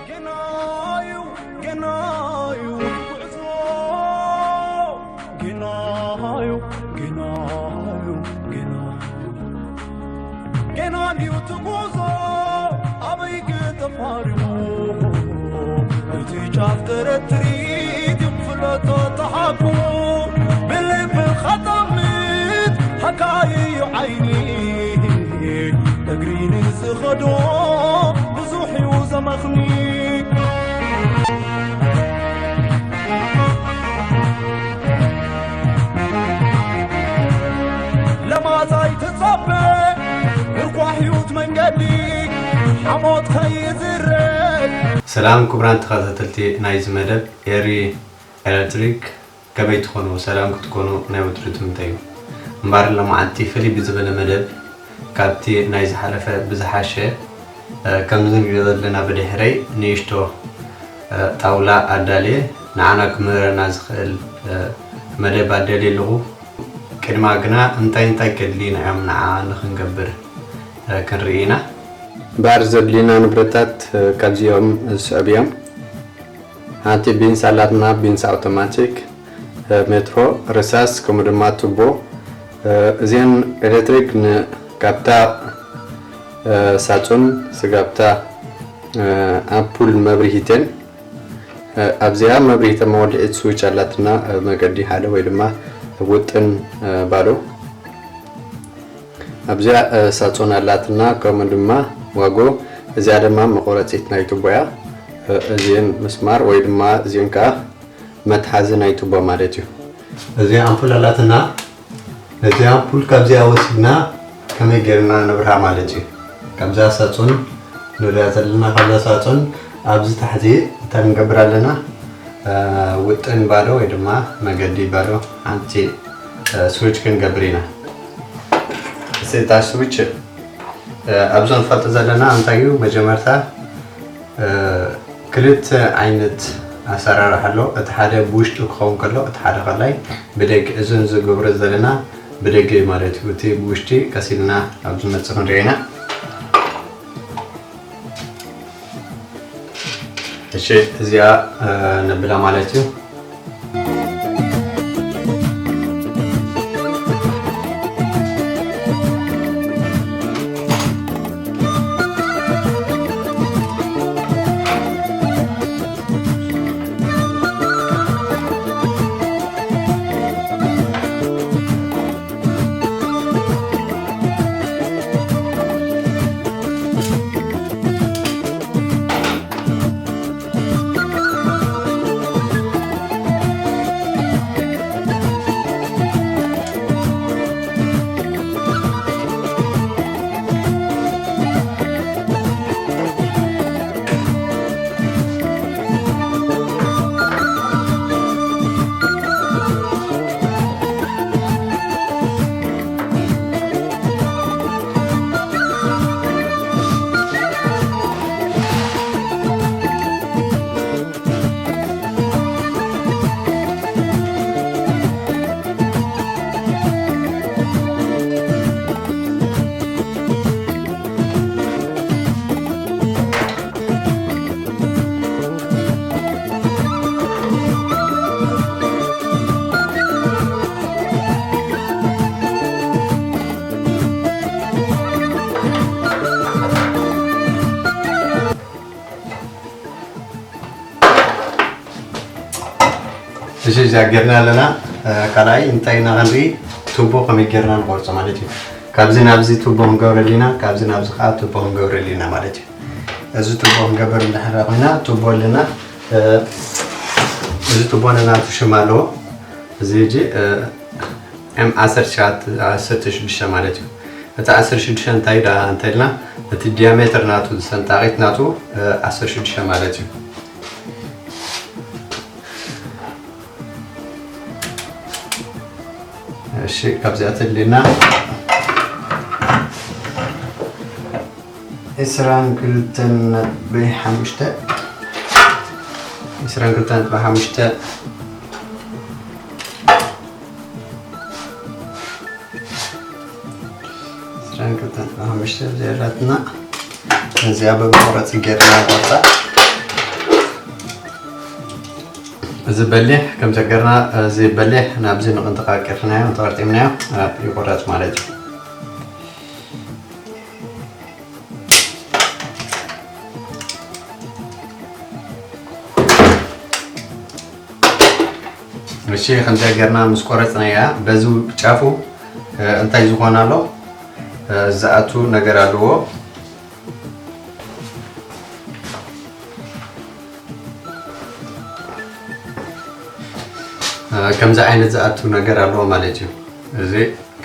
ገናዩ ገናዩ ጉዕዞ ገናዩ ገናዩ ገናዩ ገና ድዩ ትጉዞ ኣበይ ክተፋርሙ እቲ ጫፍ ተረትሪት ይፍለጦ ተሓቁ ብልብኻ ጠምት ሓካይዩ ዓይኒ እግሪ ንዝኸዶ ብዙሕ እዩ ዘመኽኒ ለማት ኣይትጸበ ምርኳሕ ህይወት መንገዲ ሓሞት ከይዝረግ ሰላም ክቡራን ተኸታተልቲ ናይዚ መደብ ኤሪ ኤሌክትሪክ ከመይ ትኾኑ ሰላም ክትኮኑ ናይ ወትሩ ትምንተይ እዩ። እምበኣር ሎማዓንቲ ፍልይ ብዝበለ መደብ ካብቲ ናይ ዝሓለፈ ብዝሓሸ ከምዚ ንሪኦ ዘለና ብድሕረይ ንእሽቶ ጣውላ ኣዳልየ ንዓና ክምህረና ዝኽእል መደብ ኣዳልየ ኣለኹ። ቅድማ ግና እንታይ እንታይ ከድልዩና እዮም ንዓ ንኽንገብር ክንርኢ ኢና። እምበኣር ዘድልዩና ንብረታት ካብዚኦም ዝስዕቡ እዮም። ሓንቲ ቢንስ ኣላትና፣ ቢንስ ኣውቶማቲክ፣ ሜትሮ፣ ርሳስ፣ ከምኡ ድማ ቱቦ። እዚአን ኤሌክትሪክ ን-፣ ካብታ ሳጹን ስጋብታ ኣምፑል መብርሂተን ኣብዚኣ መብርሂተ መወልዒት ስዊች ኣላትና፣ መገዲ ሓደ ወይ ድማ ውጥን ባዶ። ኣብዚኣ ሳጹን ኣላትና፣ ከምኡ ድማ ዋጎ። እዚኣ ድማ መቑረጺት ናይ ቱቦ እያ። እዚን ምስማር ወይ ድማ እዚን ከኣ መትሓዚ ናይ ቱቦ ማለት እዩ። እዚኣ ኣምፑል ኣላትና። ነዚኣ ኣምፑል ካብዚኣ ወሲድና ከመይ ጌርና ነብርሃ ማለት እዩ። ካብዛ ሳጹን ንሪኣ ዘለና፣ ካብዛ ሳጹን ኣብዚ ታሕቲ እንታይ ንገብር ኣለና? ውጥን ባዶ ወይ ድማ መገዲ ባዶ ሓንቲ ስዊች ክንገብር ኢና። እታ ስዊች ኣብዚ ንፈልጦ ዘለና እንታይ እዩ? መጀመርታ ክልተ ዓይነት ኣሰራርሓ ኣሎ። እቲ ሓደ ብውሽጢ ክኸውን ከሎ፣ እቲ ሓደ ካልኣይ ብደገ። እዚ ዝገብሮ ዘለና ብደገ እዩ ማለት እዩ። እቲ ብውሽጢ ቀስ ኢልና ኣብ ዝመጽእ ክንሪኦ ኢና። እሺ፣ እዚኣ ነብላ ማለት እዩ። እሺ፣ እዚኣ ጌርና ኣለና። ካልኣይ እንታይ ኢና ክንርኢ? ቱቦ ከመይ ጌርና ንቆርጾ ማለት እዩ። ካብዚ ናብዚ ቱቦ ክንገብረሉ ኢና፣ ካብዚ ናብዚ ከዓ ቱቦ ክንገብረሉ ኢና ማለት እዩ። እዚ ቱቦ ክንገብር እንድሕር ኮይና ቱቦ ኣለና። እዚ ቱቦ ነናቱ ሽም ኣለዎ። እዚ ሕጂ ኤም ዓሰርተ ሽዱሽተ ማለት እዩ። እቲ ዓሰርተ ሽዱሽተ እንታይ ዳ እንተልና እቲ ዲያሜትር ናቱ፣ ሰንጣቂት ናቱ ዓሰርተ ሽዱሽተ ማለት እዩ። እሺ፣ ካብዚኣ ተድልየና ዕስራን ክልተን ነጥቢ ሓሙሽተ፣ ዕስራን ክልተን ነጥቢ ሓሙሽተ፣ ዕስራን ክልተን ነጥቢ ሓሙሽተ እዚኣ ኣላትና። እዚኣ ብመቑረፂ ጌርና ንቆርፃ። እዚ በሊሕ ከም ዘገርና፣ እዚ በሊሕ ናብዚ ንቕንጥቃ ቀርናዮ፣ እንተቐርጢምናዮ ይቆረፅ ማለት እዩ። እሺ፣ ከምዚኣ ጌርና ምስ ቆረጽናያ፣ በዚ ጫፉ፣ እ፣ እንታይ ዝኾን ኣሎ? እ፣ ዝኣቱ ነገር ኣለዎ። እ፣ ከምዚ ዓይነት ዝኣቱ ነገር ኣለዎ ማለት እዩ። እዚ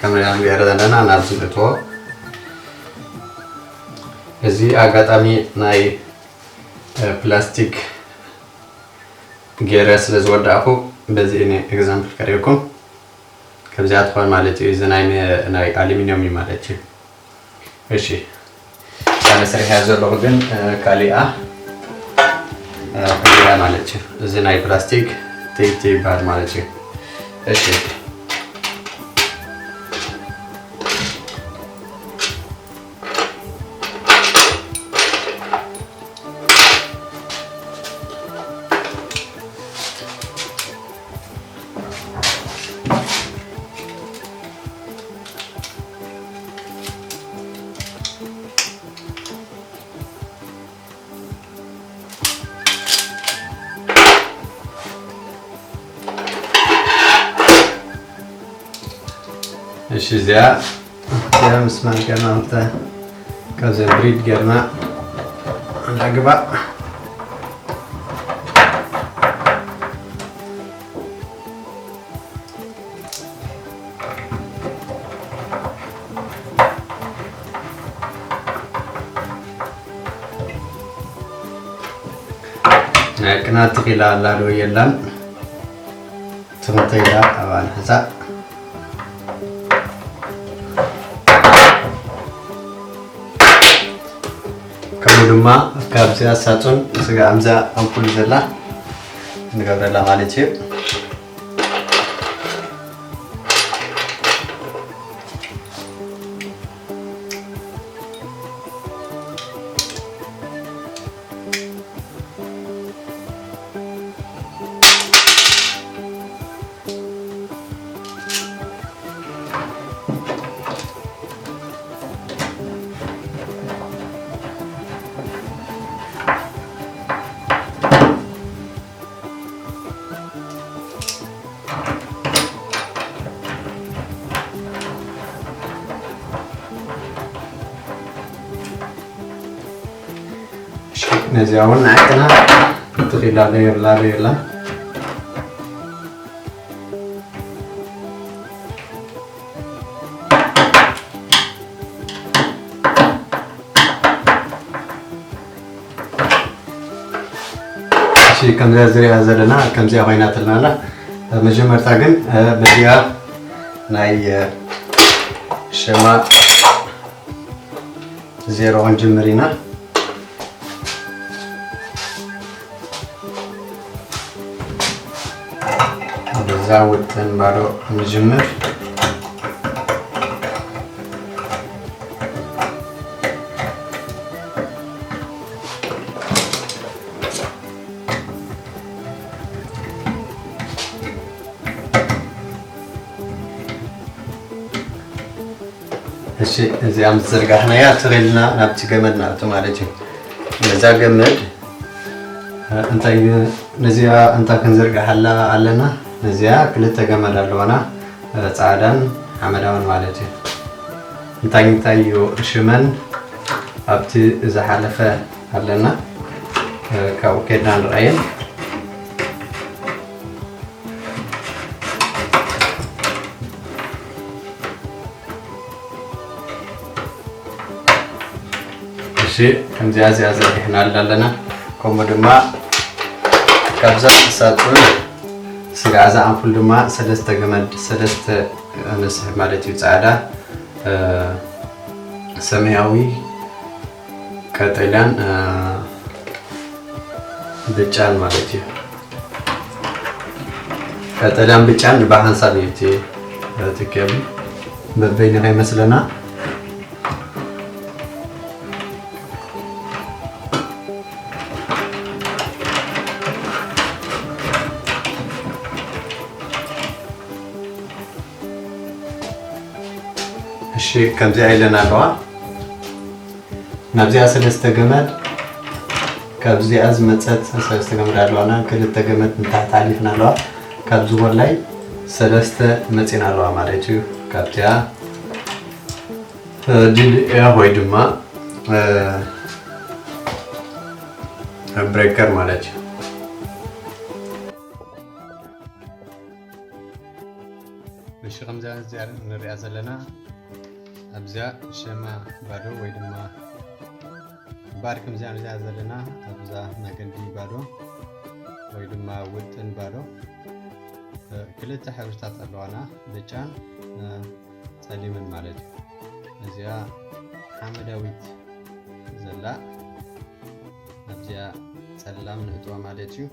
ከም ንሪኦ ዘለና ናብዚ ንእትዎ። እዚ ኣጋጣሚ ናይ፣ እ፣ ፕላስቲክ ገይረ ስለ ዝወዳእኩ፣ በዚ እኔ ኤግዛምፕል ከርእየኩም። ከምዚኣ ትኾን ማለት እዩ። እዚ ናይ መ-፣ ናይ ኣሉሚንየም እዩ ማለት እዩ። እሺ፣ እታ መስርሕያ ዘለኹ ግን፣ እ፣ ካሊኣ፣ እ፣ እዚኣ ማለት እዩ። እዚ ናይ ፕላስቲክ ጥይቲ ይበሃል ማለት እዩ። እሺ። እሺ፣ እዚኣ፣ እዚኣ ምስማር ጌርና፣ እንተ ካብዚ ብሪድ ጌርና ንግባእ። ናይ ቅናት ትኺላ ኣላ ዶ የላን? ትኽልተ ኢላ ኣብኣ ንሕዛ። ከምኡ ድማ ካብዚኣ ሳጹን ስጋ ኣምዛ ኣምፑል ዘላ ንገብረላ ማለት እዩ። እሺ፣ ነዚኣ እውን ንዓቅና ትኽኢላ ዶ የብላ ዶ የብላ። እሺ፣ ከምዚኣ ዝሪኣ ዘለና ከምዚኣ ኮይናትልና ኣላ። መጀመርታ ግን፣ እ፣ በዚኣ ናይ፣ እ፣ ሸማ ዜሮ ክንጅምር ኢና። በዛ ውጥን ባዶ ንጅምር። እሺ፣ እዚኣ ምስ ዘርጋሕናያ ትኽልና ናብቲ ገመድ ናእቱ ማለት እዩ። ነዛ ገመድ፣ እ፣ እንታይ፣ ነዚኣ እንታይ ክንዝርግሓላ ኣለና? ነዚኣ ክልተ ገመድ ኣለዋና፣ እ፣ ጻዕዳን ሓመዳውን ማለት እዩ። እንታይ እንታይ እዩ ሽመን ኣብቲ ዝሓለፈ ኣለና፣ እ፣ ካብኡ ኬድና ንርኣየን። እሺ፣ ከምዚኣ እዚኣ ዘርጊሕና ኣለና። ከምኡ ድማ ካብዛ ሳጹን ስጋዕ እዛ ኣምፑል ድማ ሰለስተ ገመድ፣ ሰለስተ ንስሕብ ማለት እዩ። ጻዕዳ፣ እ፣ ሰማያዊ፣ ቀጠልያን፣ እ፣ ብጫን ማለት እዩ። ቀጠልያን ብጫን ብሓንሳብ እዩ እቲ፣ እቲ ኬብል በበይኑ ከይመስለና። ከምዚኣ ኢለን ኣለዋ። ናብዚኣ ሰለስተ ገመድ፣ ካብዚኣ ዝመፀት ሰለስተ ገመድ ኣለዋና፣ ክልተ ገመድ ንታሕቲ ሓሊፍና ኣለዋ። ካብዚ ወላይ ሰለስተ መፂና ኣለዋ ማለት እዩ። ካብዚኣ ዲልያ ወይ ድማ ብሬከር ማለት እዩ። እሺ፣ ከምዚኣ እዚኣ ንሪኣ ዘለና ኣብዚኣ ሸማ ባዶ ወይ ድማ ባር ከምዚኣ ንሪኣ ዘለና ኣብዛ መገዲ ባዶ ወይ ድማ ውጥን ባዶ ክልተ ሕብርታት ኣለዋና፣ ብጫን ጸሊምን ማለት እዩ። እዚኣ ሓመዳዊት ዘላ ኣብዚኣ ጸላም ንእትዋ ማለት እዩ።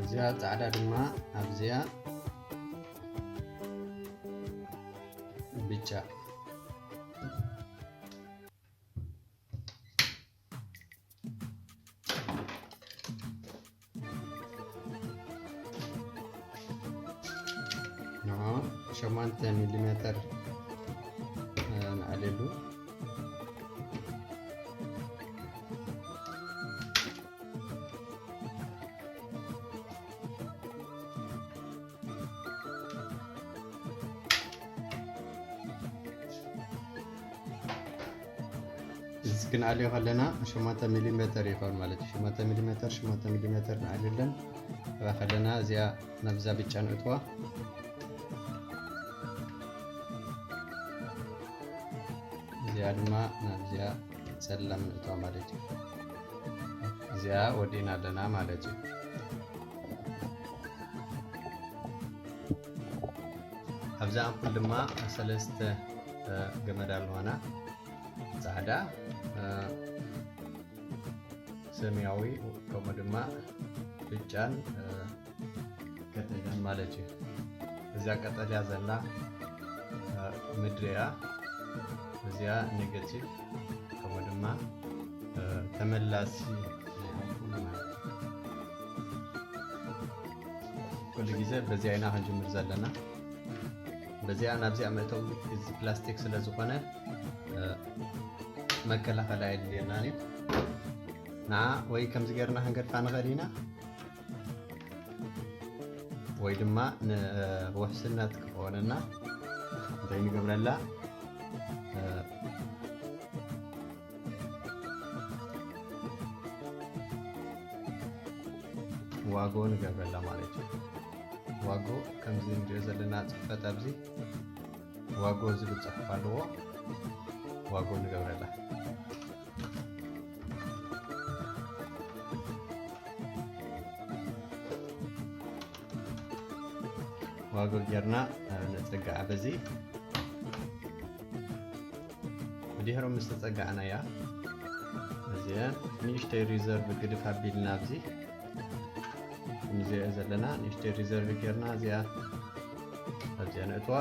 እዚኣ ጻዕዳ ድማ ኣብዚኣ ብጫ። ንዓ ሸሞንተ ሚሊሜተር ንኣልየሉ። እዚ ክንኣልዮ ከለና ሸሞንተ ሚሊሜተር ይኸውን ማለት እዩ። ሸሞንተ ሚሊሜተር፣ ሸሞንተ ሚሊሜተር ንኣልየለን። እባ ከለና እዚኣ ናብዛ ብጫ ንእትዋ። እዚኣ ድማ ናብዚኣ ጸላም ንእትዋ ማለት እዩ። እዚኣ ወዲእና ኣለና ማለት እዩ። ኣብዛ ኣምፑል ድማ ሰለስተ ገመድ ኣለዋና፣ ጻዕዳ፣ ሰማያዊ፣ ከምኡ ድማ ብጫን ቀጠልያን ማለት እዩ። እዚኣ ቀጠልያ ዘላ ምድሪ እያ። እዚኣ ኔጋቲቭ፣ ከምኡ ድማ ተመላሲ ናይ ኣምፑል ማለት እዩ። ኩሉ ግዜ በዚኣ ኢና ክንጅምር ዘለና። በዚኣ ናብዚኣ መእተዊ እዚ ፕላስቲክ ስለ ዝኾነ መከላኸሊ ኣየድልየናን እዩ። ንዓ ወይ ከምዚ ጌርና ክንገድፋ ንኽእል ኢና፣ ወይ ድማ ንውሕስነት ክኾነና እንታይ ንገብረላ፣ ዋጎ ንገብረላ ማለት እዩ። ዋጎ ከምዚ ንሪኦ ዘለና ጽሕፈት ኣብዚ ዋጎ ዝብል ጽሑፍ ኣለዎ። ዋጎ ንገብረላ። ዋጎ ጌርና ነጸግዓ በዚ። ብድሕሩ ምስ ተጸጋዕናያ፣ እዚኣ ንእሽተይ ሪዘርቭ ግድፍ ኣቢልና ኣብዚ፣ ከምዚኣ ዘለና ንእሽተይ ሪዘርቭ ጌርና እዚኣ ኣብዚኣ ነእትዋ።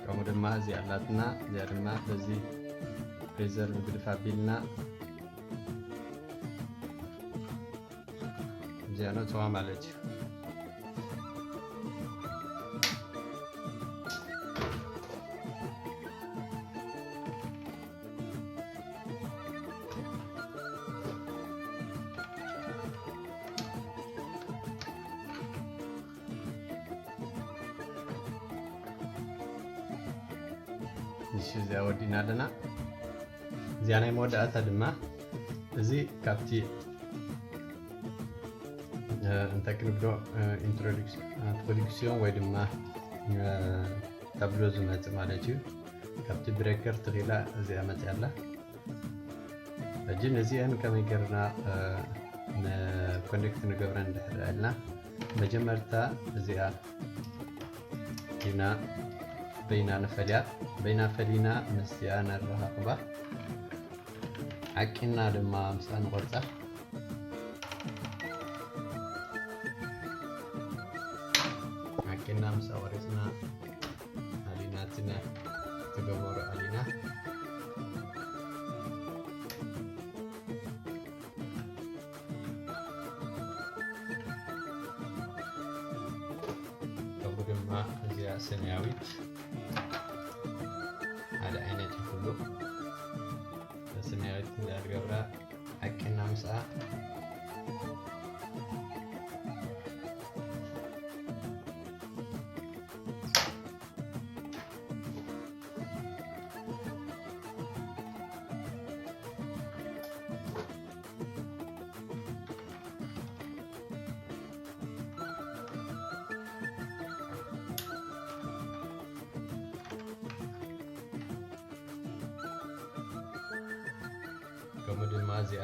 ከምኡ ድማ እዚኣ ኣላትና፣ እዚኣ ድማ በዚ ሬዘር ምግድፍ ኣቢልና እዚኣ ነእትዋ ማለት እዩ። እሺ፣ እዚኣ ወዲእና ኣለና። እዚኣ ናይ መወዳእታ ድማ እዚ ካብቲ፣ እ፣ እንታይ ክንብሎ፣ እ፣ ኢንትሮዱክስ-፣ ኢንትሮዱክሲዮን ወይ ድማ፣ እ፣ ታብሎ ዝመጽእ ማለት እዩ። ካብቲ ብሬከር ተኺላ እዚኣ መጽያ ኣላ። ሕጂ ነዚአን ከመይ ጌርና፣ እ፣ ን-፣ ኮኔክት ንገብረን እንድሕር ኢልና፣ መጀመርታ እዚኣ ኢና በይና ንፈልያ። በይና ፈሊና ምስዚኣ ነረኻኽባ። ዓቂና ድማ ምስኣ ንቆርጻ። ዓቂና ምስኣ ቆሪጽና ኣሊና፣ እቲ ናይ ተገበሩ ኣሊና። ከምኡ ድማ እዚኣ ሰማያዊት ሓደ ዓይነት ይኹሉ ሰማያዊት እንዳገብራ ዓቂና ምስኣ። ከምኡ ድማ እዚኣ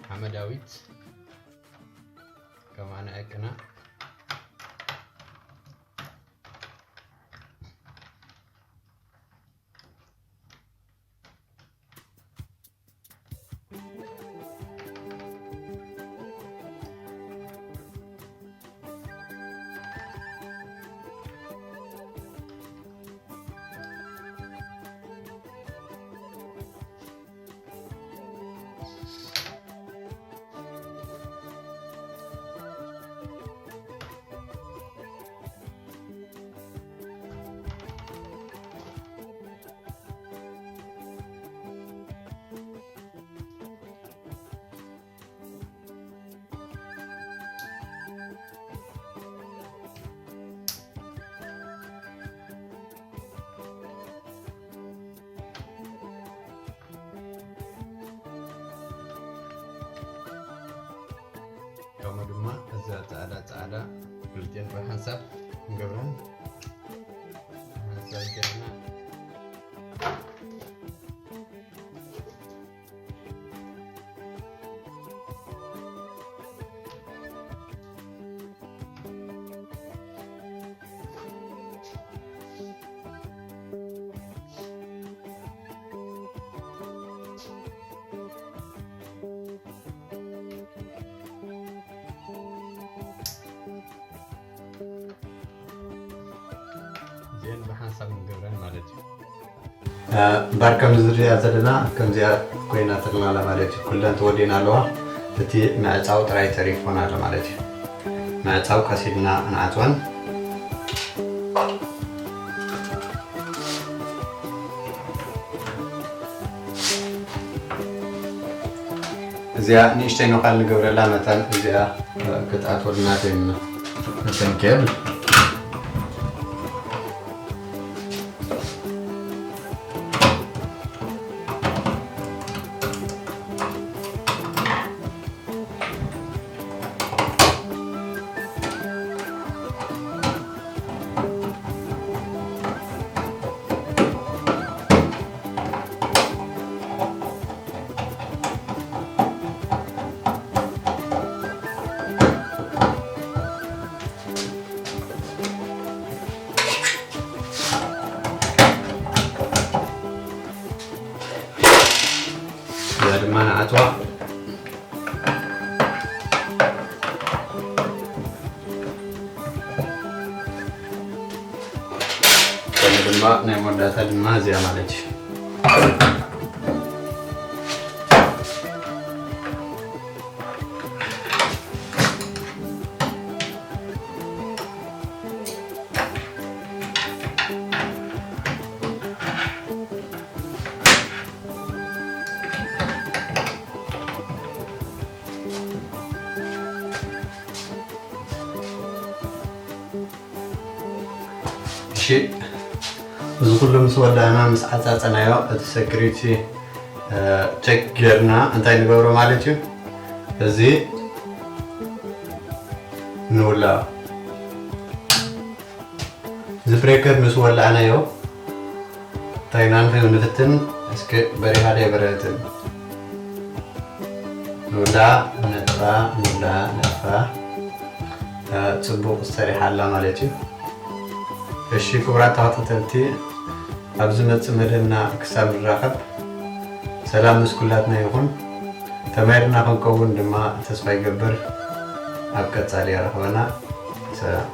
ሓመዳዊት ከማን ዕቅና። ከምኡ ድማ እዛ ጻዕዳ ጻዕዳ ክልቲኤን ብሓንሳብ ንገብረን። ሓንሳብ ጌርና እዚአን ብሓንሳብ ንገብረን ማለት እዩ። እምበር ከምዚ ንሪኣ ዘለና ከምዚኣ ኮይናትልና ኣላ ማለት እዩ። ኩለን ተወዲእን ኣለዋ። እቲ ምዕፃው ጥራይ ተሪፎን ኣሎ ማለት እዩ። ምዕፃው ቀስ ኢልና ንዓፅወን። እዚኣ ንእሽተይ ነዃል ንገብረላ መታን እዚኣ ክትኣትወልና ተይምና መተን ኬብል። እዛ ድማ ንኣትዋ። ከምኡ ድማ ናይ መወዳእታ ድማ እዚኣ ማለት እዩ። እሺ፣ እዚ ኩሉ ምስ ወዳእና፣ ምስ ዓጻጸናዮ፣ እቲ ሰክሪቲ፣ እ፣ ቸክ ጌርና እንታይ ንገብሮ ማለት እዩ? እዚ ንውላኦ። እዚ ብሬከር ምስ ወላእናዮ፣ እንታይ ኢና ንፍ-፣ ንፍትን? እስኪ በሪኻ ዶ ኣይበረደትን? ንውላኣ ነጥፋ፣ ንውላኣ ነጥፋ። እ፣ ጽቡቕ ሰሪሓ ኣላ ማለት እዩ። እሺ፣ ክቡራት ተኸታተልቲ፣ ኣብ ዝመጽእ መደብና ክሳብ ንራኸብ፣ ሰላም ምስ ኩላትና ይኹን። ተማሂርና ክንከውን ድማ ተስፋ ይገብር። ኣብ ቀጻሊ የራኽበና። ሰላም።